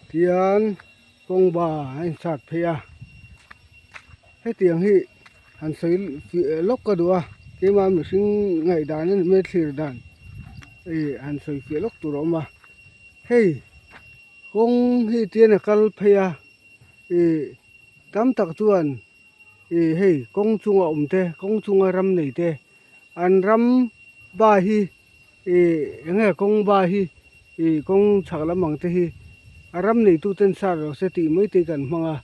Tian kawng ba a inchhat phei a hetiang hi han sawi lawk ka duh a keimah mihring ngaihdan a ni mai thlir dan ih han sawi fiah lawk tur a awm a hei kawng hi tian a kal phei a ih tam tak chuan ih hei kawng chunga awm te kawng chunga ram nei te an ram ba hi. Ih eng nge kawng ba hi ih kawng chhak lam ang te hi a ram neitu ten sar lo se tih mai te kan hmang a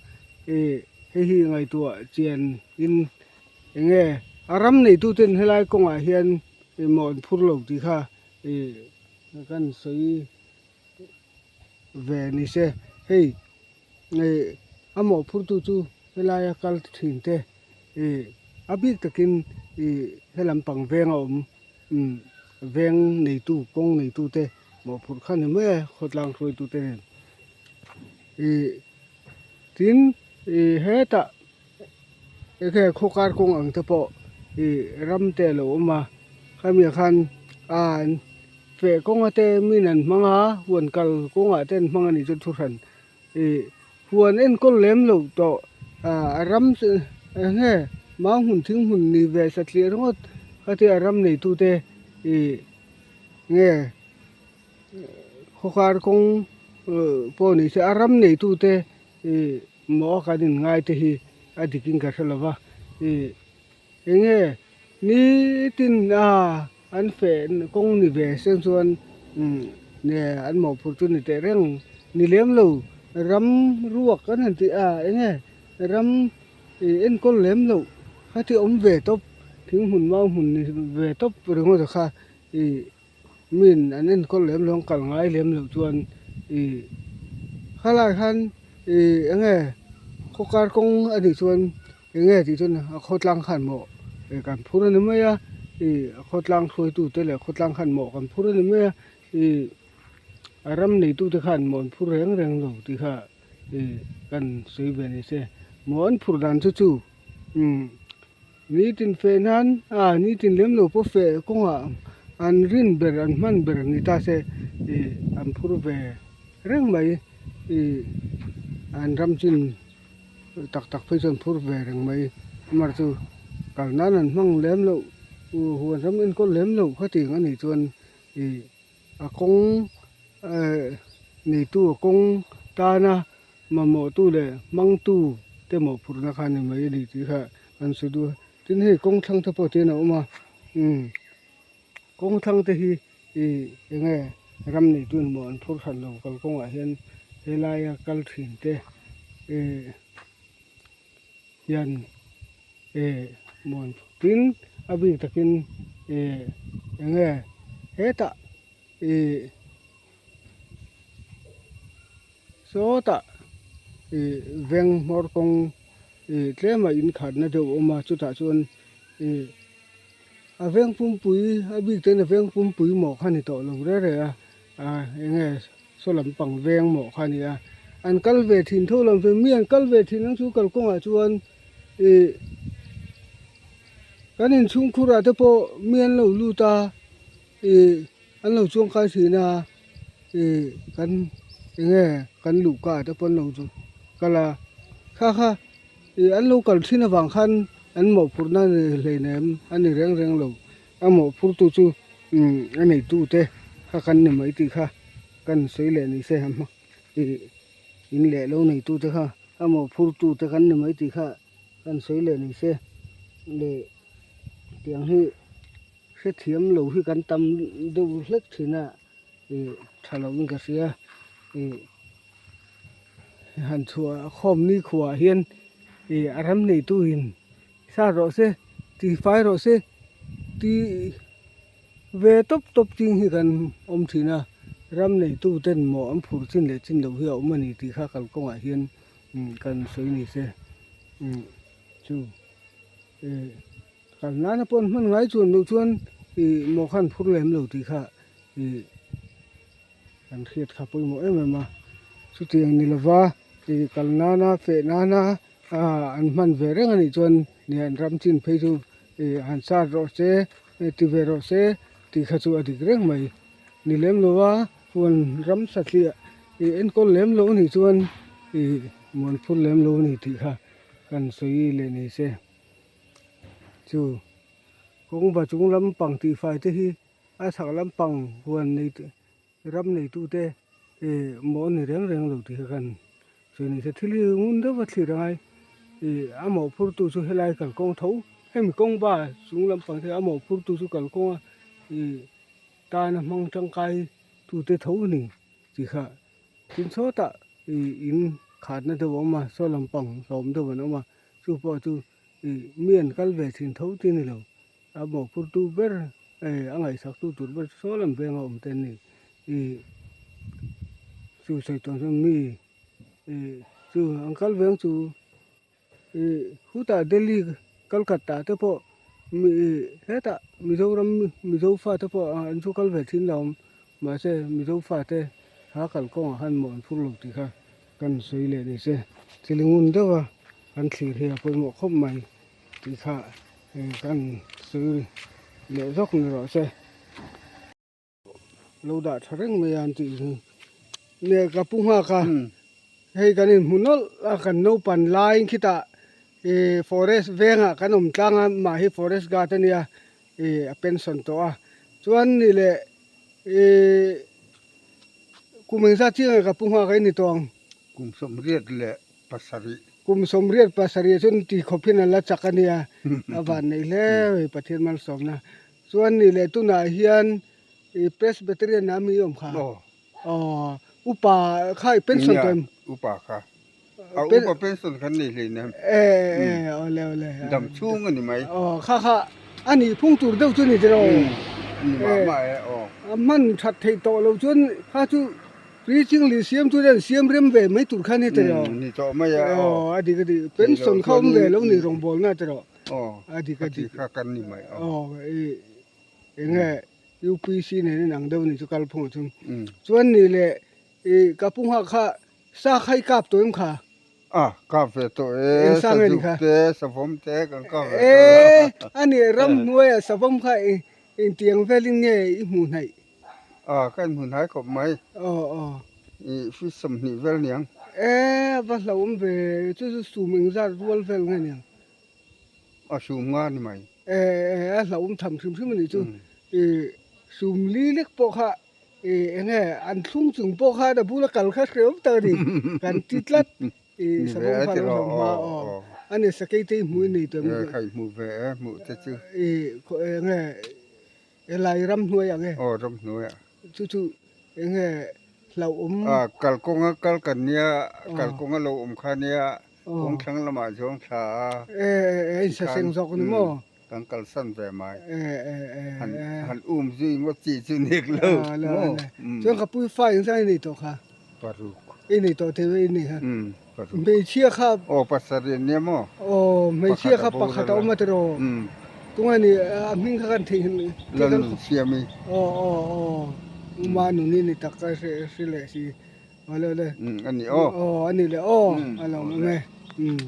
ih hei hi ngaihtuah chian in eng nge a ram neitu ten helai kawngah hian ih maw an phur lo tih kha ih kan sawi ve ni se hei ih a mawhphurtu chu helaia kal thin te ih a bik takin ih helam pang veng a awm. Umm veng neitu kawng neitu te mawhphurh kha ni mai a khawtlang hruaitu te nen ih tin ih hetah enge khaw kar kawng ang te pawh ih ram te a lo awm a khami ah khan ah feh kawnga te min an hmang a huan kal kawngah te an hmang a nih chu thu hran ih huan enkawl lem loh tawh ah ram chu enge mau hmun thing hmun ni ve satliah ringawt khatia ram neitu te ih nge khawkar kawng pawh ni se a ram neitu te ih maw a kan in ngai te hi a dik in ka hre lo va ih enge nitin a an feh kawng ni ve seng chuan umm nge an mawhphurh chu ni teh reng ni lem lo ram ruak an han tih a enge ram ih enkawl lem loh kha ti awm ve tawp thing hmun mau hmun ni ve tawp ringawt kha ih min an enkawl lem lo an kal ngai lem loh chuan ih khalai khan ih enge khawkar kawng a nih chuan. Enge tih chuan a khawtlang khan maw ih kan phur a ni mai a ih a khawtlang hruaitu te leh khawtlang khan maw kan phur a ni mai a ih a ram neitu te khan maw an phur reng reng lo tih kha ih kan sawi ve ni se maw an phur dan chu chu umm nitin feh nan a nitin lem lo pawh feh kawngah an rin ber an hman ber ni ta se ih an phur ve reng mai ih an ram chin. Tak tak phei chuan phur ve reng mai amar chu kal nan an hmang lem loh huan ram enkawl lem loh kha tiang a nih chuan ih a kawng eh neitu a kawng tana mamawh tu leh hmang tu te mawhphurhna kha a ni mai a ni tih kha an sawi duh a tin hei kawng thlang te pawh tian a awm a umm kawng thlang te hi ih eng nge ram neitu in maw an phur hran lo kalkawngah hian helaia kal thin te eh hian eh maw an phur tin a bik takin eh eng nge hetah ih sawtah ih veng hmawr kawng ih tlema inkhatna deuh a awm a chutah chuan ih. A veng pumpui a bik ten a veng pumpui mawh kha ni tawh lo re re a ah eng nge saw lampang veng mawh kha a ni a an kal ve thin tho lo ang mi an kal ve thin ang chu kalkawngah chuan ih kan inchhungkhur ah te pawh mi an lo lut a ih an lo chuangkai thin a ih kan eng nge kan luhka ah te pawh an lo kal a kha kha. Ih an lo kal thin avang khan an mawhphurhna ni hleinem a ni reng reng lo a mawhphurtu chu umm a neitu te kha kan ni mai tih kha kan sawi leh ni se ih in leh lo neitu te kha a mawhphurtu te kan ni mai tih kha kan sawi leh ni se leh tiang hi hrethiam lo hi kan tam deuh hlek thin a. Ih tha lo in ka hria ih han chhuah khawm ni khuah hian ih a ram neitu in sa rawh se ti fai rawh se tih ve tawp tawp ching hi kan awm thin a ram neitu ten maw an phur chin leh chin loh hi a awm a ni tih kha kalkawngah hian kan sawi ni se chu ih kal nana pawh an hman ngai chuan loh chuan ih maw khan phur lem lo tih kha. Ih kan hriat kha pawimawh em em a chutiang ni lova ih kal nana feh nana ah an hman ve reng a nih chuan nih an ram chin phei chu ih han sat rawh se ti ve rawh se tih kha chu a dik reng mai ni lem lova huan ram satliah Ih enkawl lem lo anih chuan ih muan phur lem lo a ni tih kha kan sawi leh ni se. Chu kawng va chung lampang tihfai te hi a chhak lampang huan nei ram neitute ih maw a ni reng reng lo tih kha kan sawi ni se. Thil hi ngun deuh a thlir angai ih a mawhphurtu chu helai kalkawng tho hemi kawng va chung lampang te a mawhphurtu chu kalkawnga ih tana hmang tangkai tute tho a ni tih kha tin sawtah ih in khatna deuh a awm a saw lampang hlawm deuh an awm a chu pawh chu ih mi an kal ve thin tho tih a ni lo a mawhphurtu ber eh a ngaihsak tu tur ber chu saw lam venga awm te an ni ih chu sawi tawn chuan mi ih chu an kal veng chu. Ih hutah Delhi Calcutta te pawh mi hetah Mizoram Mizo fate pawh an chu kal ve thin lo awm mahse Mizo fate ha kalkawngah khan mawh an phur lo tih kha kan sawi leh ni se thil ngun deuh a kan thlir hi a pawimawh khawp mai tih kha kan sawi leh zawk ni rawh se. Lo dah tha reng mai a an tih hi nge ka pu nghak a hei kan inhmu nawlh a kan naupan laiin khitah ih forest vengah kan awm tlang a mah hi forest guard a nia ih a pension tawh a chuan ni leh ih kum engzat chiang nge ka pu nghak a i ni tawh ang. Kum 77. Kum 77 chuan ti khawp hian a la chak a nia, a van neih hle mai Pathian malsawmna. Chuan ni leh tunah hian i Presbyterian ah mi i awm kha? Aw. Aw, upa kha i pension tawh em? Nia, upa kha. A upa pension khan nei hlei nem. E, e, awle awle. Dam chhung a ni mai. Aw, kha kha a nih phung tur deuh chu ni tiraw? Ni mah mah e, aw. A hman that theih tawh loh chuan kha chu Preaching leh siam chu hian siam rem ve mai tur kha ni tiraw? Ni tawh mai a aw. A dik a dik. Pension kha awm ve lo ni rawngbawlna tiraw? Aw. A dik a dik. Kha kan ni mai aw. Aw i enge UPC nen in ang deuh ni chu kalphung ah chuan. Chuan ni leh i ka pu nghak kha sa kha i kap tawh em kha? A kap ve tawh e sazuk te savawm te kan kap ve tawh. E a ni ramhnuai ah savawm kha engtiang velin nge i hmuh hnaih? A ka inhmu hnai khawp mai. Aw aw. I fish 20 vel niang. E a va hlauhawm ve chu chu sum engzat rual vel nge niang. A sum nga ni mai. E e a hlauhawm tham hrim hrim a nih chu. I sum li lek pawh kha i enge an thlung chung pawh khan a bula kal kha hrehawm tak a ni. Kan ti tlat. I savawm kha a lo hlauh hma aw. A ni sakei te i hmuh i nei tawh em? E kha i hmuh ve e hmuh te chu. I enge Helai ramhnuai ang e. Aw ramhnuai ah. Chu chu eng nge hlauhawm. Ah kalkawnga kal kan nia, kalkawnga lo awm kha nia, kawng thlang lamah zawng thla a. E e in saseng zawk ni maw? Kan kalsan ve mai. E e e. Han han um zui ngawt chi chu nek lo maw? Chuan ka pui fa eng zai nei tawh kha? Paruk. I nei tawh thei i nei kha. Umm paruk. Hmeichhia kha. Aw pasarih an nia maw? Aw hmeichhia kha pakhat a awm a tiraw? Umm. Tunge ni a hming kha kan theihnghilh. Lalnun Siami. Aw aw aw Uma nuni ni tak ka hre leh si. Awle awle. Umm a ni aw. Aw a ni le aw a lo awm e. Umm.